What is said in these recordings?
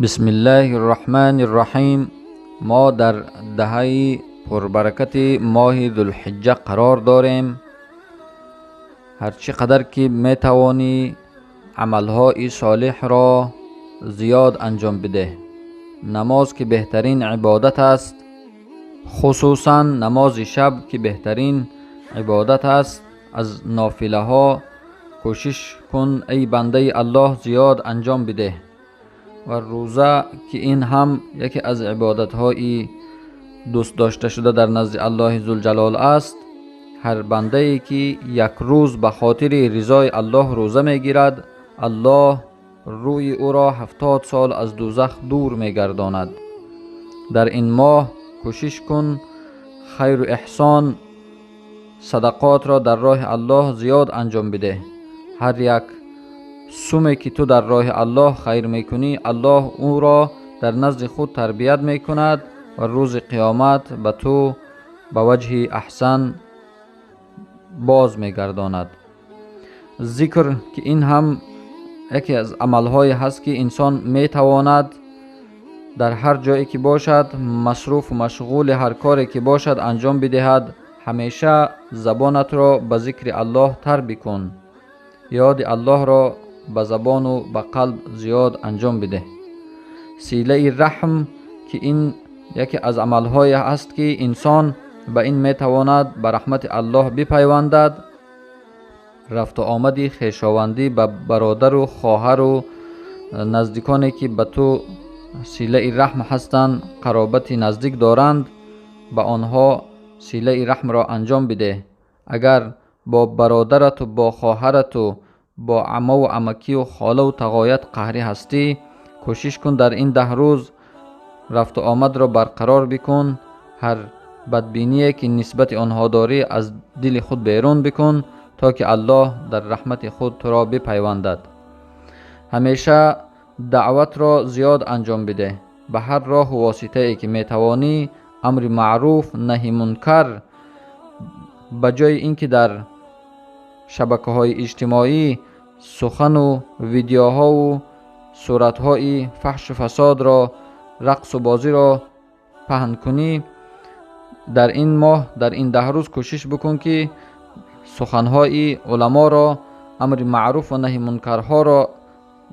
بسم الله الرحمن الرحیم. ما در دهه پربرکت ماه ذوالحجه قرار داریم. هرچی قدر که میتوانی عملهای صالح را زیاد انجام بده. نماز که بهترین عبادت است، خصوصا نماز شب که بهترین عبادت است. از نافله ها کوشش کن ای بنده الله زیاد انجام بده. و روزه که این هم یکی از عبادت‌های دوست داشته شده در نزد الله ذوالجلال است. هر بنده ای که یک روز به خاطر رضای الله روزه میگیرد، الله روی او را 70 سال از دوزخ دور میگرداند. در این ماه کوشش کن خیر و احسان، صدقات را در راه الله زیاد انجام بده. هر یک سومی که تو در راه الله خیر میکنی، الله او را در نزد خود تربیت میکند و روز قیامت به تو به وجه احسن باز میگرداند. ذکر که این هم یکی از عملهای هست که انسان میتواند در هر جایی که باشد، مصروف و مشغول هر کاری که باشد انجام بدهد. همیشه زبانت را به ذکر الله تر بکن. یاد الله را به زبان و به قلب زیاد انجام بده. صله رحم که این یکی از عملهای است که انسان به این میتواند به رحمت الله بپیوندد. رفت و آمدی خویشاوندی به برادر و خواهر و نزدیکانی که به تو صله رحم هستند، قرابت نزدیک دارند، به آنها صله رحم را انجام بده. اگر با برادرت و با خواهرت و با عمه و عمکی و خاله و تقایت قهری هستی، کوشش کن در این 10 روز رفت و آمد را برقرار بکن. هر بدبینی که نسبت آنها داری از دل خود بیرون بکن تا که الله در رحمت خود تو را بپیوندد. همیشه دعوت را زیاد انجام بده. به هر راه و واسطه ای که میتوانی امر معروف نهی منکر، به جای اینکه در شبکه های اجتماعی سخن و ویدیوها و صورتهای فحش و فساد را، رقص و بازی را پهن کنی، در این ماه، در این 10 روز کوشش بکن که سخنهای علما را، امر معروف و نهی منکرها را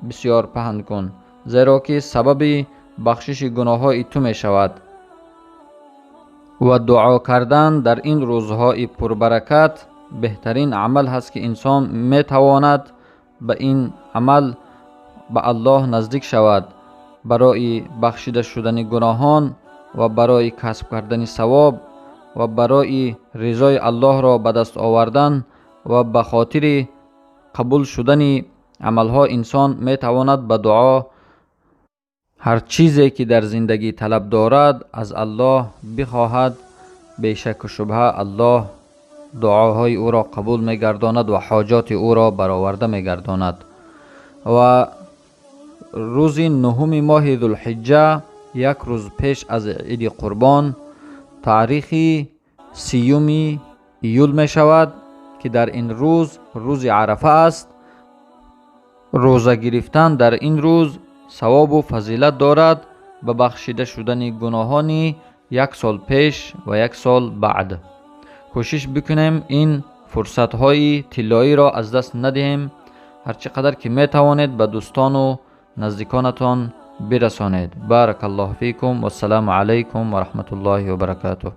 بسیار پهن کن، زیرا که سبب بخشش گناههای تو می شود. و دعا کردن در این روزهای پربرکت بهترین عمل هست که انسان می تواند به این عمل به الله نزدیک شود. برای بخشیده شدن گناهان و برای کسب کردن ثواب و برای رضای الله را به دست آوردن و به خاطر قبول شدن عملها انسان می تواند به دعا هر چیزی که در زندگی طلب دارد از الله بخواهد. بیشک و شبهه الله دعاهای او را قبول می گرداند و حاجات او را برآورده می گرداند. و روز 9 ماه ذوالحجه، یک روز پیش از عید قربان، تاریخ 30 ایول می شود که در این روز، روز عرفه است. روزه گرفتن در این روز ثواب و فضیلت دارد به بخشیده شدن گناهان 1 سال پیش و 1 سال بعد. کوشش بکنیم این فرصت های طلایی را از دست ندهیم. هرچقدر که می توانید به دوستان و نزدیکانتان برسانید. بارک الله فیکم و السلام علیکم و رحمت الله و برکاته.